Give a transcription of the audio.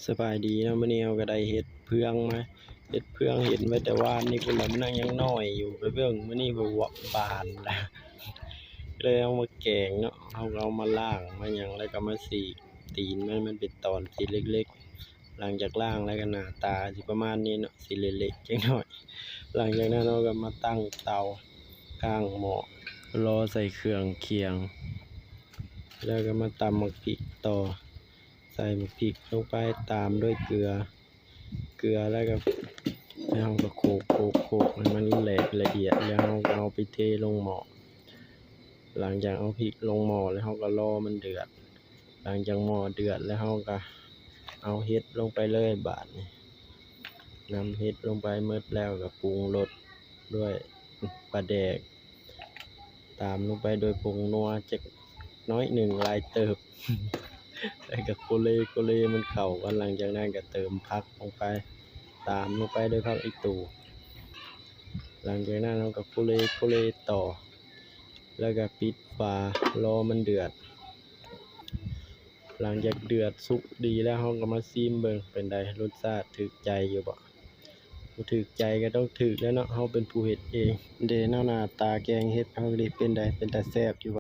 ສະບາຍດີເນາະ, ມື້ນີ້ເຮົາກໍໄດ້ເຫັດເຜືອງມາ, ເຫັດເຜືອງເຫັນໄວ້ແຕ່ວານນີ້ພຸ້ນລະ, ມັນຍັງນ້ອຍຢູ່, ໄປເບິ່ງມື້ນີ້ເພິ່ນບານລະ ເລີຍເອົາມາແກງເນາະ. ເຮົາກໍເອົາມາລ້າງມາຫຍັງ ແລ້ວກໍມາສີກຕີນມັນ, ມັນເປັນຕອນສີເລັກໆ. ຫຼັງຈາກລ້າງແລ້ວກໍໜ້າຕາຊິປະມານນີ້ເນາະ, ສີເລະໆຈັກໜ້ອຍ. ຫຼັງຈາກນັ້ນເຮົາກໍມາຕັ້ງເຕົາ ກາງໝໍ້ ລໍໃສ່ເຄື່ອງຄຽງ, ແລ້ວກໍມາຕຳໝາກພິກຕໍ່. ໃສ່ໝາກພິກລົງໄປ ຕາມດ້ວຍເກືອ, ເກືອແລ້ວກໍ ແລ້ວເຮົາກໍໂຂກໆໆໃຫ້ມັນແຫຼກລະອຽດ ແລ້ວເຮົາກໍເອົາໄປເທລົງໝໍ້. ຫຼັງຈາກເອົາພິກລົງໝໍ້ແລ້ວ ເຮົາກໍລໍມັນເດືອດ. ຫຼັງຈາກໝໍ້ເດືອດແລ້ວ ເຮົາກໍເອົາເຫັດລົງໄປເລີຍບາດນີ້. ນຳເຫັດລົງໄປໝົດແລ້ວ ກໍປຸງລົດດ້ວຍປາແດກ, ຕາມລົງໄປໂດຍຜົງນົວຈັກໜ້ອຍໜຶ່ງ ຫຼາຍເຕີບ ແລ້ວກໍໂຄເລໂຄເລມັນເຂົ້າກັນ. ຫຼັງຈາກນັ້ນກໍເຕີມຜັກລົງໄປ, ຕາມລົງໄປໂດຍຜັກອີ່ຕູ່. ຫຼັງຈາກນັ້ນເຮົາກໍໂຄເລໂຄເລຕໍ່ ແລ້ວກໍປິດຝາ ລໍມັນເດືອດ. ຫຼັງຈາກເດືອດສຸກດີແລ້ວ ເຮົາກໍມາຊີມເບິ່ງເປັນໃດ, ລົດຊາດຖືກໃຈຢູ່ບໍ່? ບໍ່ຖືກໃຈກໍຕ້ອງຖືກແລ້ວເນາະ, ເຮົາເປັນຜູ້ເຮັດເອງເດ້ເນາະ. ໜ້າຕາແກງເຫັດເຮົານີ້ເປັນໃດ, ເປັນຕາແຊບຢູ່